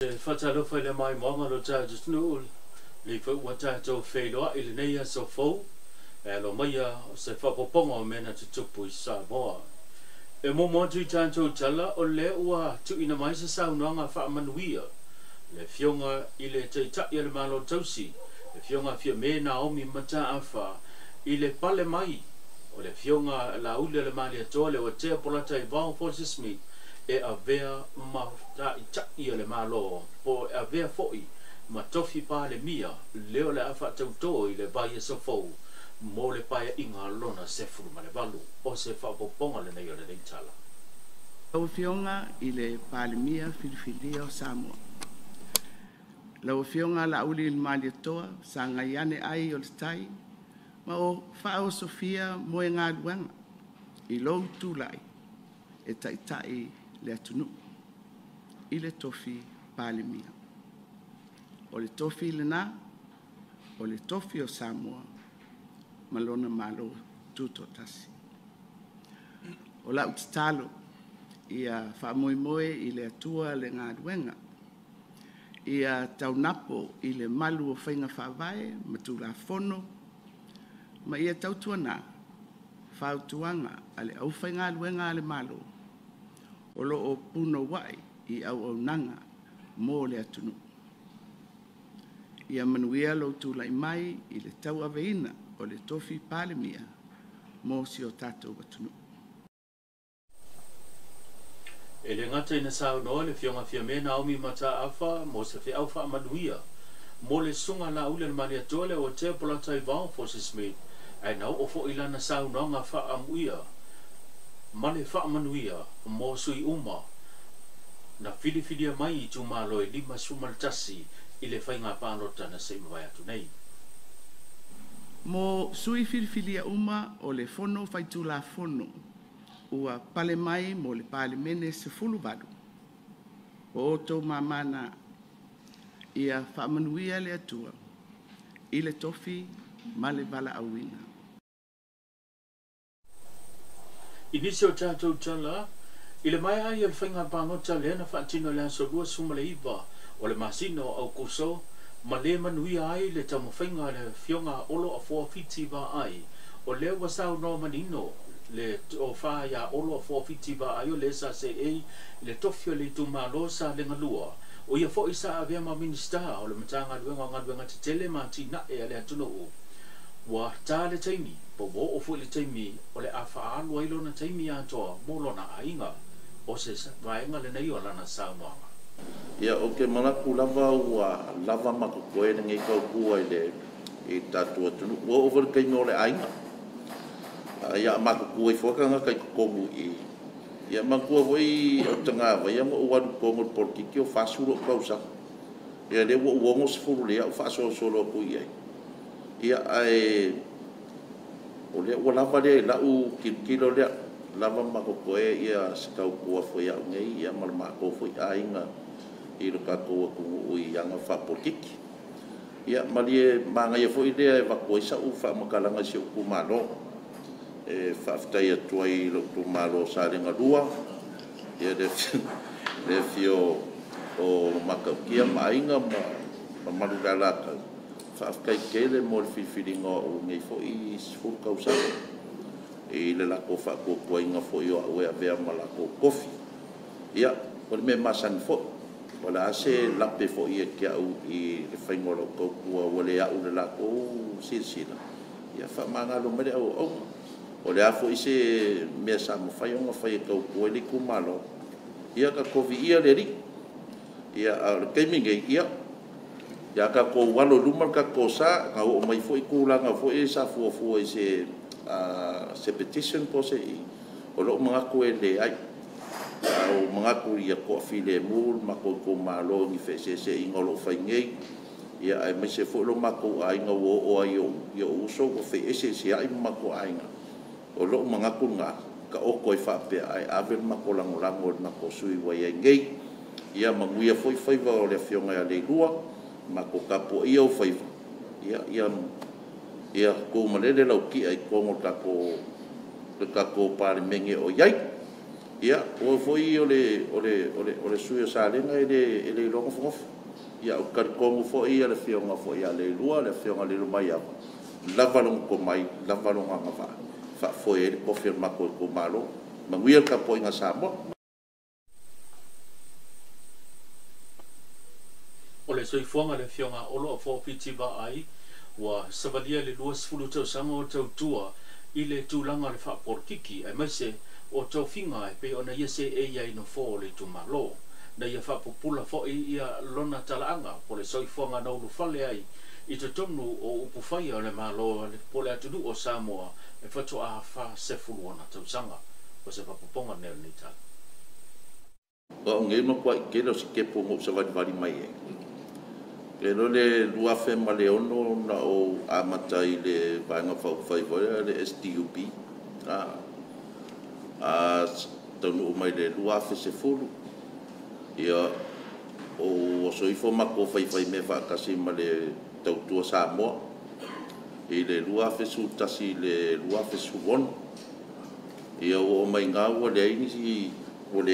E faatalofa i le maimoaga o lo tatou atunuu, lenei foi ua tatou feiloai i lenei aso fou, e alo maia o se faaopoopoga o mea na tutupu i Samoa. E muamua atu i tatou tala, o lea ua tuuina mai se saunoaga faamanuia le Afioga i le Taitai o le Malo Tausi, le Afioga Fiame Naomi Mataafa, i le pale mai o le Afioga Laaulialemalietoa Leuatea Polataivao Fosi Smith e avea ma Taitai o le Malo, po e avea foi ma tofi Palemia lea o le a faatautō i le vaiaso fou mo le Paeaiga lona 18. O se faaopoopoga lenei o lenei tala. Lau Afioga i le Palemia Filifilia o Samoa, lau Afioga Laaulialemalietoa sagai ane ai o le tai ma o faaosofia moegaluaga i lou tulai e taitai le atunuu i le tofi Palemia. O le tofi lena, o le tofi o Samoa ma lona Malo Tutoatasi. O lau tatalo ia faamoemoe i le Atua le galuega, ia taunapo i le malu o faiga faavae ma Tulafono ma ia tautuana fautuaga a le aufaigaluega a le Malo o lo o punouai i auaunaga mo le atunuu. Ia manuia lou tulai mai i le tauaveina o le tofi Palemia mo si o tatou atunuu. E le gata ina saunoa le Afioga Fiame Naomi Mataafa mo se feau faamanuia mo le Susuga Laaulialemalietoa Leuatea Polataivao Fosi Smith, ae na oo foi lana saunoaga faaamuia ma le faamanuia mo sui uma na filifilia mai i itumalo e 51 i le faiga palota na se i mavae atu nei. Mo sui filifilia uma o le Fono Faitulafono ua pale mai mo le Palemene 18, o outou mamā na, ia faamanuia le Atua i le tofi ma le valaauina. I nisi o tatou tala, i le maea ai o le faiga palota lea na faatino i le aso 29 o le masina o Aokuso ma le manuia ai le taumafaiga a le Afioga Olo Afoa Fiti Vaai, o lea ua saunoa manino le tofa ia Olo Afoa Fiti Vaai o le sa seei i le tofi o le itumalo Salega 2, o ia foi sa avea ma Minisita o le Matagaluega o Galuega Tetele ma Atinae a le atunuu. Ua ta le taimi, po ua oo foi le taimi o le a faaalu ai lona taimi atoa mo lona aiga. O se vaega lenei o lana saunoaga. Ia, ou te manatu lava ua lava ma totoe lenei tautua i le tatou atunuu. Ua oo foi i le taimi o le aiga. Ia, a matutua ifo lava tagata i totonu i i. Ia manatua foi o le tagavai na ou alu i totonu o le polokiki o 40 ou tausaga. Ia lea ua ou 60 lelei lava ou faasolosolo atu i ai. Ia, ae o lea ua lava lea i lau tilotilo lea, lava ma totoe se tautua foi a au nei ma le matou foi aiga i le tatou atunuu i aga faapolokiki. Ia, malie manaia foi lea e avatu ai sau faamatalaga i si ou itumalo. E faafetai atu ai i lou itumalo o Salega 2, ia le afio o Matautia ma Aiga ma mamalu i le Alataua, faafetai tele mo le filifiliga o au i lenei foi 10 tausaga i le latou faatuatuaina foi o au e avea ma latou tofi. Ia, o le mea masani foi, o le a se lape foi ia te au i le faiga o lau tautua ua le au i le latou silasila, ia faamagalo mai le au auauna. O le a foi se mea sa mafai ona fai e tautua ai le itumalo, ia tatou viia le Alii. Ia, a o le taimi nei, ia tatou alo i luma le tatou sa, na oo mai foi tulaga foi ia sa fuafua i se petition po o se i, o lou manatu e leai. A ou manatu ia toafilemu le matou itumalo i ni feeseeseaiga o lo o fai nei, ia aemaise foi lo matou aiga ua oo lava i ou uso ua feeseeseai ma matou aiga. O lou manatu lena, taoto ai faapea ae ave le matou lagolago i le matou sui usufono ua i ai nei. Ia manuia foi faiva o le Afioga ia Leilua, matou tapuaia ou faiva, ia tumalele lau tia i totonu o le tatou Palemene o i ai. Ia, ua foi o le sui o Salega e le iloa nofonofo. Ia, ou te talitonu foi le Afioga foi ia Leilua, le Afioga ia Lilomaiava, lava lona tomai, lava lona agavaa, faafoe ai le tofi o le matou itumalo. Manuia le tapuaiga a Samoa. O le soifuaga le Afioga o loo foafiti vaai ua savalia le 20 tausaga o tautua i le tulaga o le faapolokiki aemaise o tofiga e pei ona ia seei ai nofoa o le itumalo. Na ia faapupula foi ia lona talaaga po le soifuaga na ulufale ai i totonu o upufaia o le Malo po le atunuu o Samoa e faatoa 46 tausaga. O se faapopoga lenei o lenei tala. O au nei matuai tele o se kepo na ou savalivali mai ai. Ke lo le 2006 na ou amata i le vaega faaupufai foi le SDUP. A taunuu mai le 2010, ia, o soifo matou faifai mea faatasi ma le tautua Samoa i le 2011 i le 2016. Ia, ua o mai ngā ua leai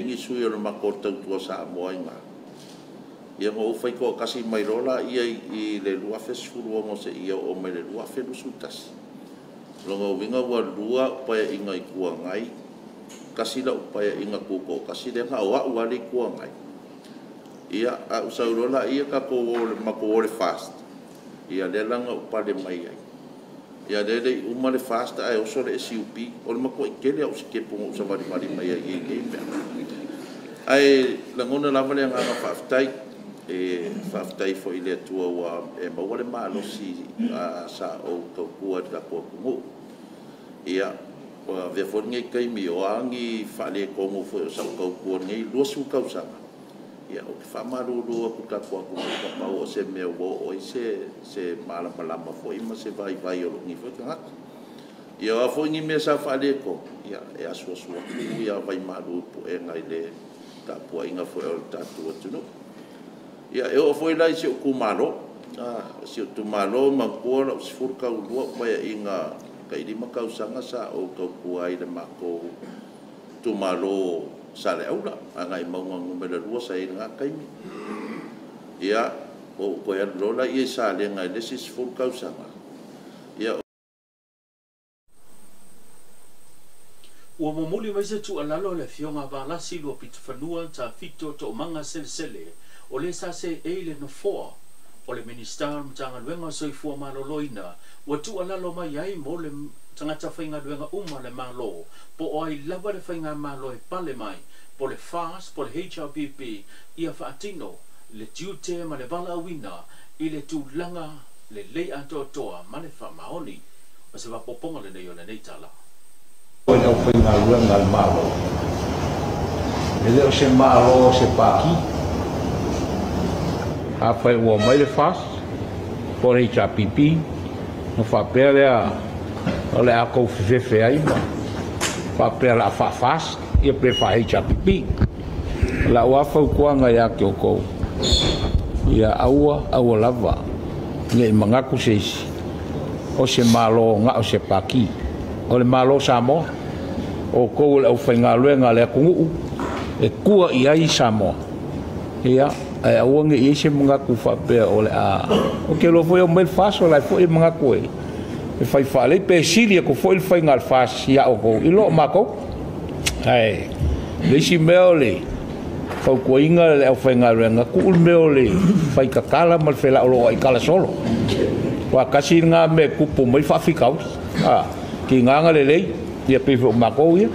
ni sui o le matou tautua Samoa i ngā. Ia, na ou faitoatasi mai loa la ia i le 2016 se ia o mai le 2021. Lona uiga ua lua upaia inga i tua ngai, kasi la upaia inga tutoatasi lea na o au ale i tua ngai. Ia, a usau loa la ia tatou o le matou o le FAST, ia lea la na ou pale mai ai. Ia lea le i uma le FAST ae oso le SUP, o le matuai tele au sitepu na ou savalivali mai ai i nei mea. Ae lagona lava le agaga faafetai. E faafetai foi i le Atua ua e maua le malosi sa ou tautua i le tatou atunuu. Ia, ua avea foi lenei taimi o a ni faaletonu foi o sau tautua nei 20 tausaga. Ia, ou te faamalulu atu i le tatou atunuu na pau o se mea ua oo ai se malamalama foi ma se vaivai o lou nei foi tagata. Ia, o a foi ni mea sa faaletonu, ia, e asuasu atu ia vaimalu i puega i le tapuaiga foi o le tatou atunuu. Ia, e oo foi la i si ou itumalo. Si ou itumalo manatua lau 12 paeaiga tailima tausaga sa ou tautua ai i le matou itumalo Saleaula, Gagaemauga Nu.2 sa i ai i lena taimi. Ia, ou toe alu loa la i Salega i le isi 10 tausaga. Ia, ua momoli mai se tuualalo le Afioga Valasi Luapitofanua Tafito Toomaga Selesele o le sa seei le nofoa o le Minisita o le Matagaluega o Soifua Maloloina ua tuualalo mai ai mo le tagata faigaluega uma le Malo po o ai lava le faigamalo e pale mai po le FAST po le HRPP ia faatino le tiute ma le valaauina i le tulaga lelei atoatoa ma le faamaoni. O se faapopoga lenei o lenei tala. O le aufaigaluega a le Malo, e le o se Malo o se pati. Afai ua mai le FAST po o le HRPP, na faapea lea o le a kou fefefe ai ma faapea la faa-FAST ia pe faa-HRPP. La ua fautuaga ia te outou, ia aua aua lava nei manatu se isi o se Malo na o se pati. O le Malo Samoa, o kou le aufaigaluega a le atunuu e tua i ai Samoa. Ia, ae aua ne i ai se manatu faapea o le a o ke iloa foi e omai le FAST o la e foi e manatu e fai faalelei pe sili atu foi le faiga a le FAST ia outou i lo o matou. Ae le isi mea o le fautuaina le aufaigaluega tuu le mea o le faitatala ma le felaoloai kala solo. Ua kasi ngā mea kupu mai faafitauli. Ki nganga lelei, ia pei foi o matou ia.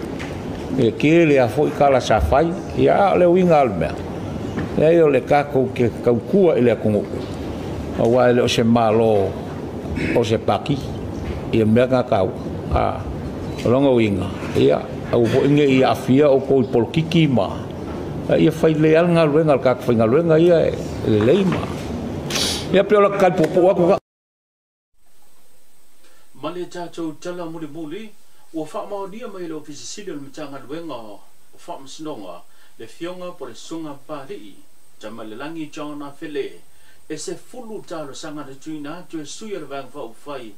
E ke le a foi kala sa fai, ia o le uiga o le mea. Leai o le tatou ke tautua i le atunuu. Aua e le o se Malo o se paki. Ia mea ngā tau. O lona uiga, ia aua foi ne i aafia outou i polokiki ma ia fai lelei lava le galuega a le tatou faigaluega ia e lelei ma. Ia pei o le talipuapuu atu ka. Ma le tatou tala mulimuli, ua faamaonia mai e le Ofisa Sili o le Matagaluega o Faamasinoga le Afioga po le Susuga Papalii Tamailalagi John Afele e 10 talosaga na tuuina atu e sui o le Vaega Faaupufai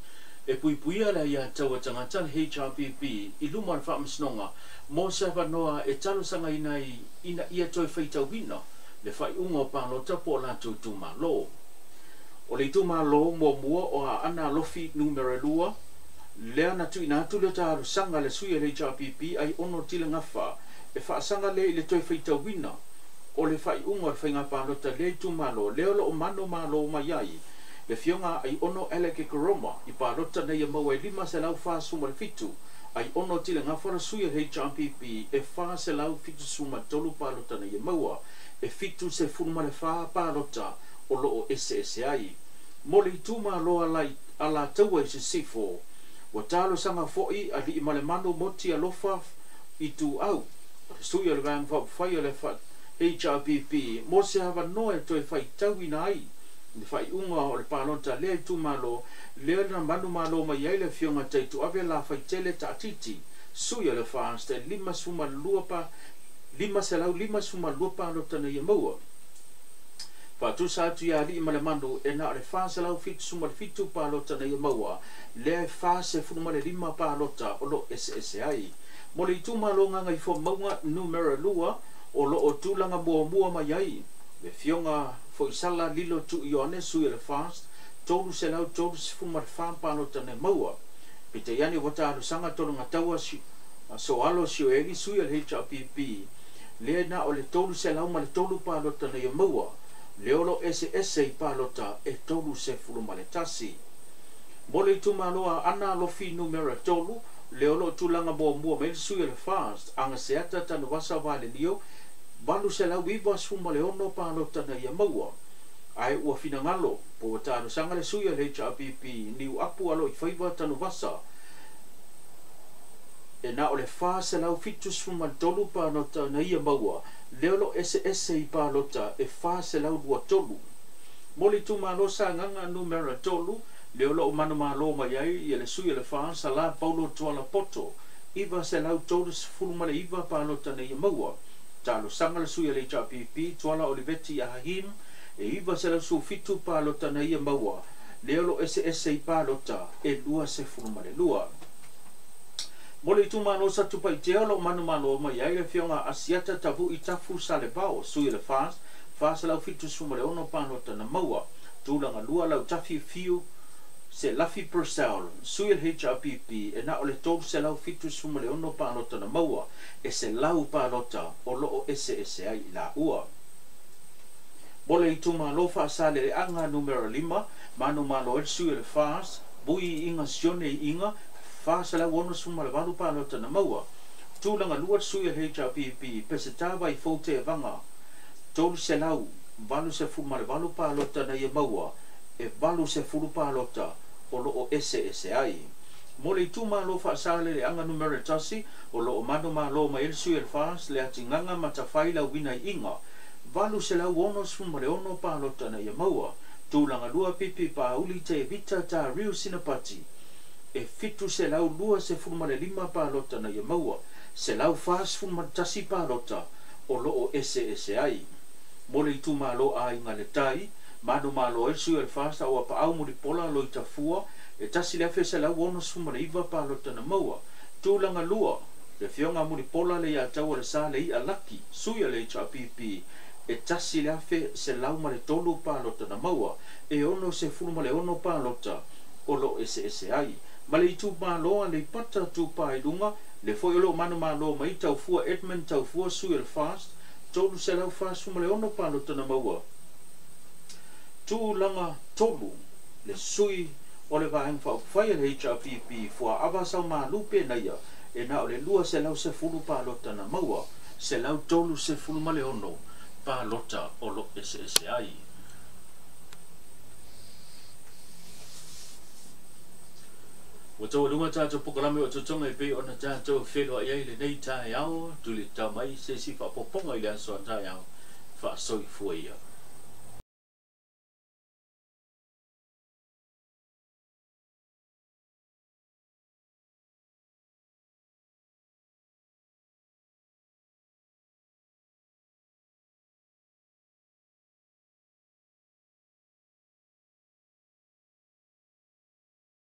E puipuia le aiatatau a tagata le HRPP i luma o le Faamasinoga mo se avanoa e talosagaina ai ina ia toe faitauina le faaiuga o palota po o latou itumalo. O le itumalo muamua o Aana Alofi Numera 2, lea na tuuina atu le talosaga a le sui o le HRPP Aiono Tile Gafa e faasaga lea i le toe faitauina o le faaiuga o le faiga palota i lea itumalo, lea o lo o manumalo mai ai le Afioga Aiono Alec Ekeroma i palota na ia maua e 547, Aiono Tile Gafa le sui o le HRPP e 473 palota na ia maua, e 74 palota o lo o eseese ai. Mo le itumalo Alataua i Sisifo, ua talosaga foi Aliimalemanu Moti Alofa Ituau, o le sui o le Vaega Faaupufai o le HRPP, mo se avanoa e toe faitauina ai le faaiuga o le palota lea itumalo, lea na manumalo mai ai le Afioga Taituave Lafaitele Taatiti, sui o le FAST, e 552 palota na ia maua. Faatusa atu ia Aliimalemanu e na o le 477 palota na ia maua, lea e 45 palota o lo eseese ai. Mo le itumalo Gagaifomauga Numera 2, o lo o tulaga muamua mai ai le Afioga Foisala Lilo Tuione, sui o le FAST, 334 palota na maua. Peitai ua talosaga Tologataua Soalo Sioeli, sui o le HRPP, lea na o le 303 palota na ia maua, lea o lo eseese i palota e 31. Mo le itumalo Aana Alofi Numera 3, lea o lo o tulaga muamua mai le sui o le FAST, Agaseata Tanuvasa Valelio, 896 palota na ia maua. Ae ua finagalo po ua talosaga le sui o le HRPP Niuapu Aloifaiva Tanuvasa, e na o le 473 palota na ia maua, lea o lo eseese i palota e 423. Mo le itumalo Sagaga Numera 3, lea o lo o manumalo mai ai ia le sui o le FAST Sala Paulo Tuala Poto, 939 palota na ia maua. Talosaga le sui o le HRPP Tuala Oliveti Ahim, e 917 palota na ia maua, lea o lo eseese i palota e 22. Mo le itumalo Satupaitea, o lo o manumalo mai ai le Afioga Asiata Tavu'i Tafu Salevao, sui o le FAST, 476 palota na maua. Tulaga lua Lautafi Fiu Se Lafi Purcell, sui o le HRPP, e na o le 376 palota na maua, e se lau palota o lo o eseese ai i laua. Mo le itumalo Faasaleleaga Numera 5, manumalo ai le sui o le FAST, Bui Iga Sione Iga, 468 palota na maua. Tulaga lua le sui o le HRPP, Peseta Vaifou Tevaga, 388 palota na ia maua, e 80 palota o lo o eseese ai. Mo le itumalo Faasaleleaga Numera 1, o lo o manumalo mai ai le sui o le FAST, le Atigaga Matafai Lauina Iga, 866 palota na ia maua. Tulaga lua Pipi Pauli Te Vita Tariu Sinapati, e 725 palota na ia maua, 141 palota o lo o eseese ai. Mo le itumalo Aiga le Tai, manumalo ai le sui o le FAST a ua paau Mulipola Loitafua, e 1169 palota na maua. Tulaga lua, le Afioga Mulipola le Iataua le Sa le Ia Laki, sui o le HRPP, e 1103 palota na maua, e 66 palota o lo eseese ai. Ma le itumalo Aleipata Itupa i Luga, le foi o lo o manumalo mai Taufua Edmund Taufua, sui o le FAST, 346 palota na maua. Tulaga tolu, le sui o le Vaega Faaupufai a le HRPP, Fuaava Saumalupe Naia, e na o le 210 palota na maua, 136 palota o lo eseese ai. Ua taualuga tatou polokalame o totoga e pei ona tatou feiloai ai lenei taeao, tulitao mai se isi faaopoopoga i le aso a taeao, faasoifua ia.